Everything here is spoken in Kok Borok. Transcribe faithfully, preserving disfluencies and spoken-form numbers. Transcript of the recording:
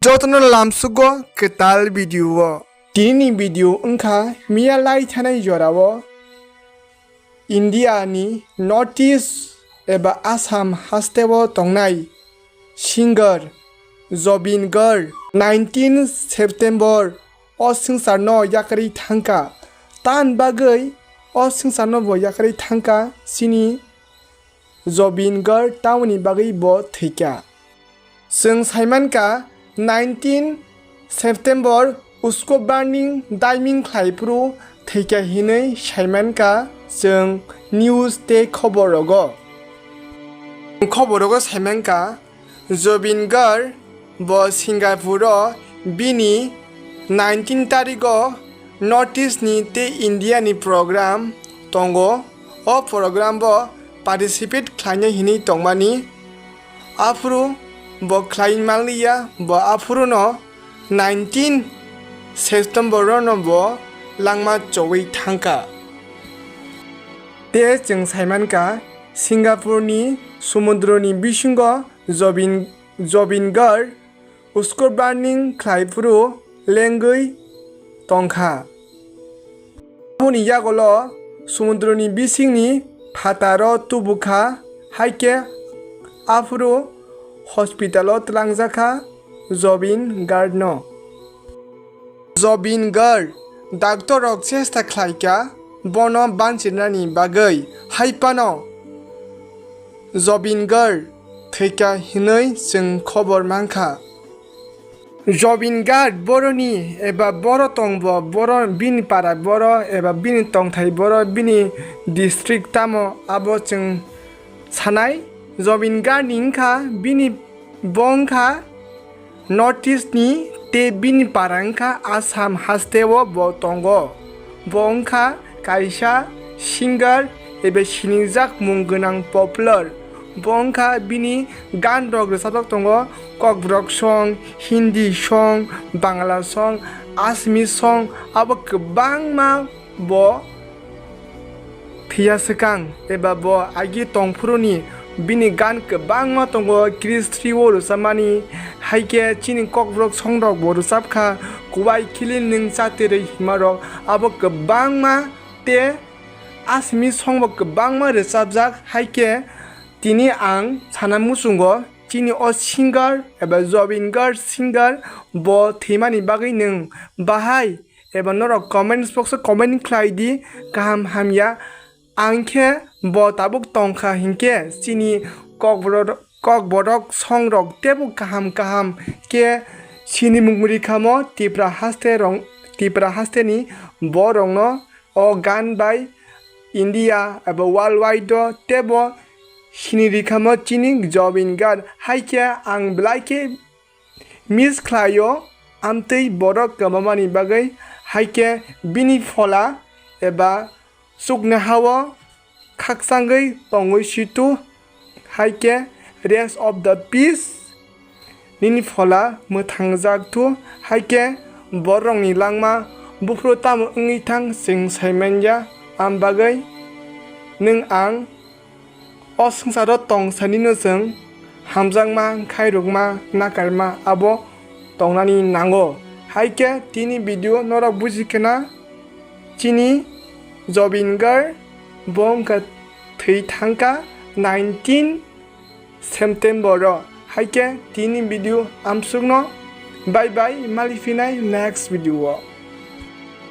Jotono lamsugo kwtal video o. Tini video wngkha miya lai thanai jorao India ni North East eba Assam hasteo tongnai singer Zubeen Garg nineteen September o swngcharno yakarwi thangkha. Tan bagwi o swngcharno bo yakarwi thangkha chini Zubeen Garg tamoni bagwi bo thwikha. Chwng saimankha nineteen September usko burning daiming khlaiphuru thwikha hinwi saimankha chwng news tei khobor rogo. Khobor rogo saimankha Zubeen Garg bo Singapore o bini nineteen tarigo North East ni tei India ni program tongo. O program bo participate khlaina hinwi tongmani. Aphuru bo khlai manliya, bo aphuru no nineteen September o no bo langma chowi thangkha. Tei chwng saimankha Singapore ni sumudro ni bisingo Zubeen, Zubeen Garg usko burning khlaiphuru lengwi tongkha. Aboni yagolo sumudroni bisingni phataro tubukha, haikhe aphuru hospital o twlangjakha Zubeen Garg no. Zubeen Garg, doctor rok chesta khlaikha bono banchirnani bagwi, haiphano Zubeen Garg thwikha hinwi chwng khobor mankha. Zubeen Garg boroni eba boro tongbo, boro bini para boro eba bini tongthai boro, bini district tamo abo chwng sanai. Zubeen Garg ni wngkha bini, bo wngkha North East ni tei bini para wngkha Assam hasteo bo tongo. Bo wngkha kaisa singer eba sinijak mung gwnang popular. Bo wngkha bini gan rok rwchapjak tongo, Kokborok song, Hindi song, Bangla song, Assamese song, abo kwbangma bo thwiya swkang eba bo agi tongphuruni bini gan kwbangma tongo, Chris three o rwchapmani, haikhe chini Kokborok song rok bo rwchapkha, Kubai Khili Nwng Chatirwi hima rok, abo kwbangma tei Assamese song bo kwbangma rwchapjak, haikhe tini ang sana muchungo chini o singer eba Zubeen Garg singer bo thwimani bagwi nwng bahai eba norok comments box o comment khlai di, kaham hamya. Ang khe bo tabuk tongkha hinkhe chini Kokborok, Kokborok song rok teibo kaham kaham khe sinimung rikha mo Tipra haste rong, Tipra haste ni borok no o gan bai India eba worldwide o teibo sini rikha mo chini Zubeen Garg, haikhe ang belai khe miss khlaio amtwi borok kwbamani bagwi, haikhe bini phola eba chuknohao khakchangwi tongwi situ, haikhe rest of the peace nini phola mwthangjak thu, haikhe borokni langma buphuru tamo wngwi thang chwng saimanya, am bagwi nwng ang o swngcharo tong sanino chwng hamjakma, khairokma, nakarma abo tongnani nango. Haikhe tini video norok buji khna chini Zubeen Garg bo wngkha thwi thangkha nineteen September o. Haikhe tini video amsukno, bye bye, mali phinai next video o.